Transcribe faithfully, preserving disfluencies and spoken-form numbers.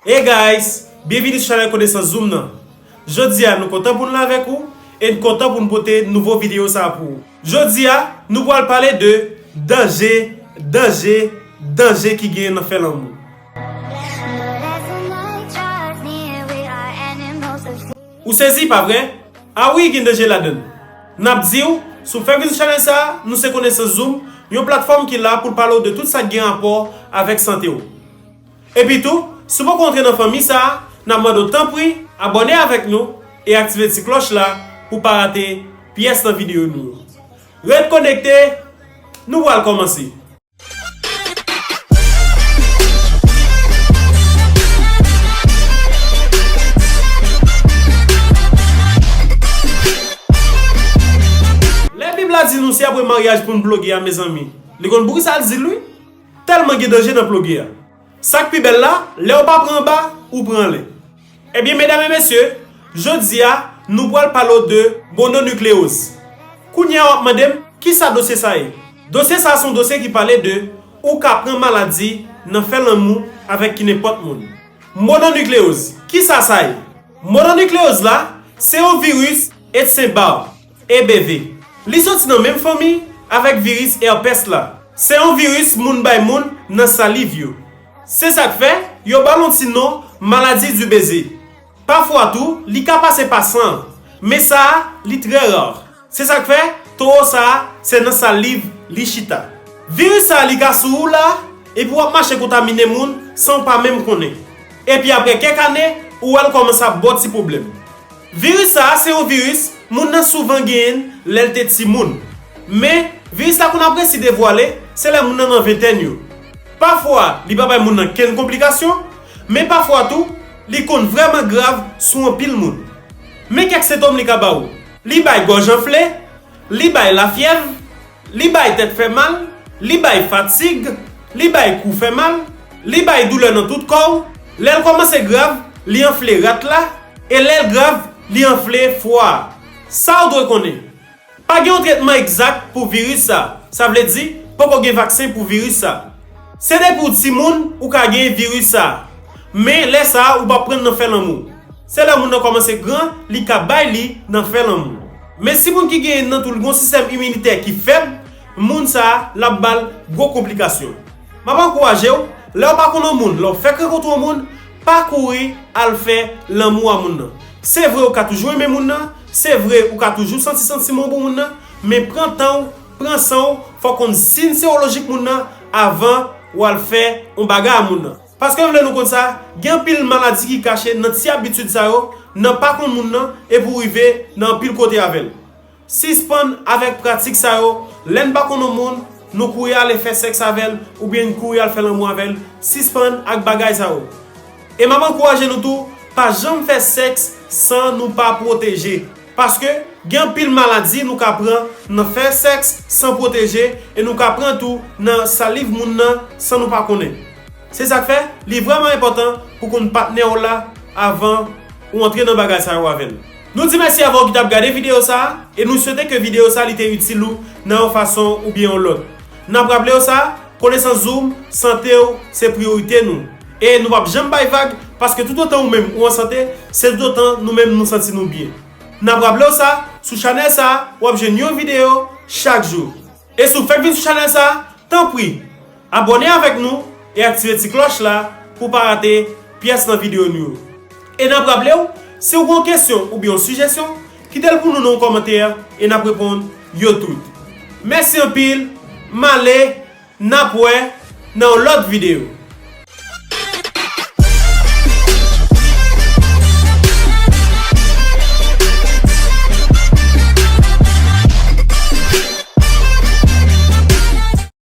Hey guys, byenvini sou chanèl Konesans Zoom nan. Jodi a nou kontan pou n la avèk ou e n kontan pou n pote nouvo videyo sa a pou ou. Jodi a nou pral pale de danje, danje, danje ki genyen nan fè lanmou. Ou sezi pa vre? A wi, gen danje ladan l. N ap di w, si w fèk vin sou chanèl sa a, nou se Konesans Zoom, yon platfòm ki la pou l pale w de tout sa k gen rapò avèk sante w. Epi tou, si w poko antre nan fanmi sa a, n ap mande w tanpri abòne avèk nou e aktive ti klòch la pou w pa rate pyès nan videyo nou yo. Ret konekte, nou pral kòmanse. Lè Bib la di nou se apre maryaj pou n ploge a, mezanmi, li konn pou kisa l di l wi. Tèlman gen danje nan ploge a. Sa k pi bèl la, lè w pa pran anba, ou pran anlè. Ebyen, medam e mesye, jodi a, nou pral pale w de mononikleyoz. Kounye a, w ap mande m, kisa dosye sa ye? Dosye sa a se yon dosye ki pale de ou ka pran maladi nan fè lanmou avèk kinenpòt moun. Mononikleyoz, kisa sa ye? Mononikleyoz la, se yon viris Epstein-Barr, E B V. Li soti nan menm fanmi avèk viris èpès la. Se yon viris moun bay moun nan saliv yo. Se sa k fè, yo ba l yon ti non maladi di beze. Pafwa tou, li ka pase pa san an, men sa a, li trè ra. Se sa k fè, towo sa a, se nan saliv li chita. Viris sa a, li ka sou ou la, epi w ap mache kontamine moun san w pa menm konnen. Epi apre kèk ane, ou wè l kòmanse ap ba w ti pwoblèm. Viris sa a se yon viris moun nan souvan genyen l lè l te timoun. Men, viris la konn ap resi devwale, se lè moun nan nan ventèn yo. Pafwa, li pa bay moun nan kenn konplikasyon, men pafwa tou, li konn vrèman grav sou anpil moun. Men kèk sentòm li ka ba ou. Li bay gòj anfle, li bay lafyèv, li bay tèt fè mal, li bay fatig, li bay kou fè mal, li bay doulè nan tout kò w. Lè l kòmanse grav, li anfle rat la, e lè l grav, li anfle fwa a. Sa w dwe konnen. Pa gen yon tretman egzak pou viris sa, sa vle di, poko gen vaksen pou viris sa. Se depi w timoun ou ka genyen viris sa. Men lè sa a, ou p ap pran l nan fè lanmou. Se lè moun nan kòmanse gran, li ka bay li nan fè lanmou. Men si moun ki genyen l nan tou l gen yon sistèm iminitè ki fèb, moun sa a, l ap ba l gwo konplikasyon. M ap ankouraje w, lè w pa konn yon moun, lè w fèk rankontre yon moun, pa kouri al fè lanmou a moun nan. Se vre ou ka toujou renmen moun nan, se vre ou ka toujou santi santiman w pou moun nan, men pran tan w, pran san w, fò w konn siy sewolojik moun nan avan w al fè yon bagay a moun nan. Paske m vle nou konn sa, gen anpil maladi ki kache nan ti abitid sa yo, nan pa konn moun nan, epi w rive nan anpil kote avè l. Sispann avèk pratik sa yo, lè n pa konn yon moun, nou kouri ale fè sèks avè l, oubyen n kouri al fè lanmou avè l, sispann ak bagay sa yo. E m ap ankouraje nou tou, pa janm fè sèks san nou pa pwoteje. Paske gen anpil maladi nou ka pran nan fè sèks san pwoteje e nou ka pran tou nan saliv moun nan san nou pa konnen. Se sa k fè, li vrèman enpòtan pou konn patnè w la avan ou antre nan bagay sa yo avè l. Nou di mèsi avè w ki t ap gade videyo sa a e nou swete ke videyo sa a li te itil ou nan yon fason oubyen yon lòt. N ap raple w sa, Konesans Zoom, sante w se priyorite nou. E nou p ap janm bay vag, paske toutotan ou menm ou an sante, se toutotan nou menm nou santi nou byen. N ap raple w sa, sou chanèl sa a, w ap jwenn yon videyo chak jou. E si w fèk vin sou chanèl sa a, tanpri, abòne avèk nou e aktive ti klòch la pou w pa rate pyès nan videyo nou yo. E n ap raple w, si w gen yon kesyon oubyen yon sijesyon, kite l pou nou nan yon kòmantè e n ap reponn yo tout. Mèsi anpil, m ale, n ap wè nan yon lòt videyo.